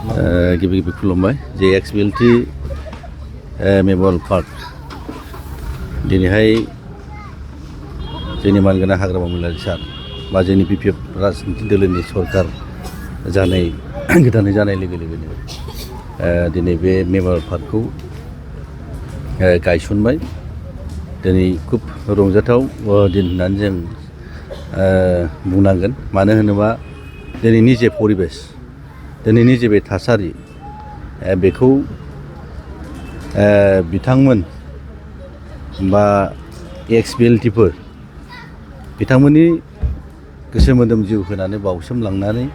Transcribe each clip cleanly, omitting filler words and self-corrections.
गिबि गिबि खुलुमबाय जे एक्सबिएलटि मेमरियेल पार्क दिनैहाय जोंनि मानगोनां हाग्रामा महिलारि सार बा जोंनि बिपिएफ राजनिति दोलोनि सरकार जानाय गोदानै जानाय लोगो लोगोनो दिनै बे मेमरियेल पार्कखौ गायसनबाय। दिनै खुब रंजाथाव दिन होननानै जों बुंनांगोन। मानो होनोबा दिनैनि जे परिबेस, दिनैनि जे बे थासारि बेखौ बिथांमोन बा एक्सबिएलटिफोर बिथांमोननि गोसो मोदोम जिउ होनानै बावसोमलांनानै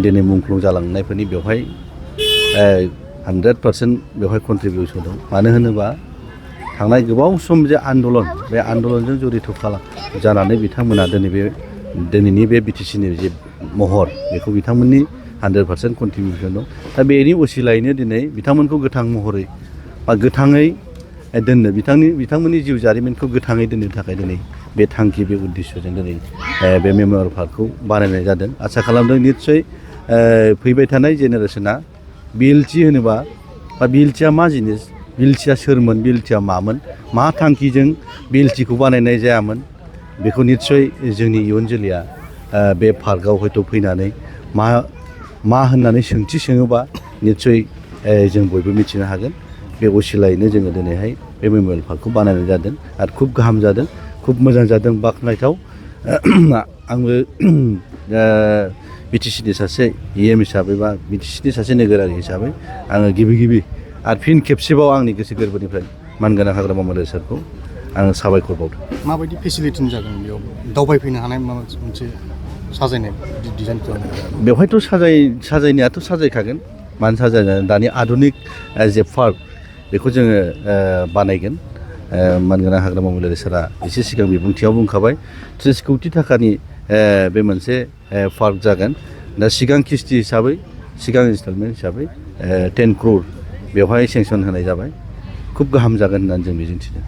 दिनै मुंख्लं जालांनायफोरनि बेवहाय 100% बेवहाय कन्ट्रिबिउसन दं। मानो होनोबा थांनाय गोबाव सम जे आन्दलन, बे आन्दलनजों जड़ित जानानै बिथांमोना दिनैनि बे बिटिसिनि जे महर बेखौ बिथांमोननि 100% कन्ट्रिबिउसन दं। दा बेनि असिलायैनो दिनै बिथांमोनखौ गोथां महरै बा गोथाङै दोननो बिथांमोननि जिउ जारिमिनखौ गोथाङै दोननो थाखाय दिनै बे थांखि, बे उद्देश्यजों दिनै बे मेमरियेल पार्कखौ बानायनाय जादों। आसा खालामदों निस्सय फैबाय थानाय जेनेरेसना बिएलटि होनोबा बा बिएलटिआ मा जिनिस, बिएलटिआ सोरमोन, बिएलटिआ मामोन, मा थांखिजों बिएलटिखौ बानायनाय जायामोन, बेखौ निस्सय जोंनि इयुन जोलैया बे पार्कआव हयथ' फैनानै मा होननानै सोंथि सोङोबा निस्सय जों बयबो मिथिनो हागोन। बे असिलायैनो जोङो दिनैहाय बे मेमरियेल पार्कखौ बानायनाय जादों आरो खुब गाहाम जादों, खुब मोजां जादों, बाख्नायथाव। आंबो बिटिसिनि सासे इएम हिसाबै बा बिटिसिनि सासे नोगोरारि हिसाबै आङो गिबि आरो फिन खेबसेबाव आंनि गोसो गोरबोनिफ्राय मानगोनां हाग्रामा महिलारि सारखौ आङो साबायखर बावदों। माबायदि फेसिलिटि जागोन बेयाव दावबायफैनो हानाय माबा मोनसे साजायनाय डिजाइन खालामनाय? बेवहायथ' साजायनायाथ' साजायखागोन। मानो साजायनो, दानि आधुनिक जे पार्क बेखौ जोङो बानायगोन। मानगोनां हाग्रामा महिलारि सारा एसे सिगां बिबुंथियाव बुंखाबाय 30 कौटि थाखानि बे मोनसे पार्क जागोन। दा सिगां किस्ति हिसाबै, सिगां इनस्टलमेन्ट हिसाबै 10 crore बेवहाय सेंसन होनाय जाबाय। खुब गाहाम जागोन होननानै जों मिजिंथिदों।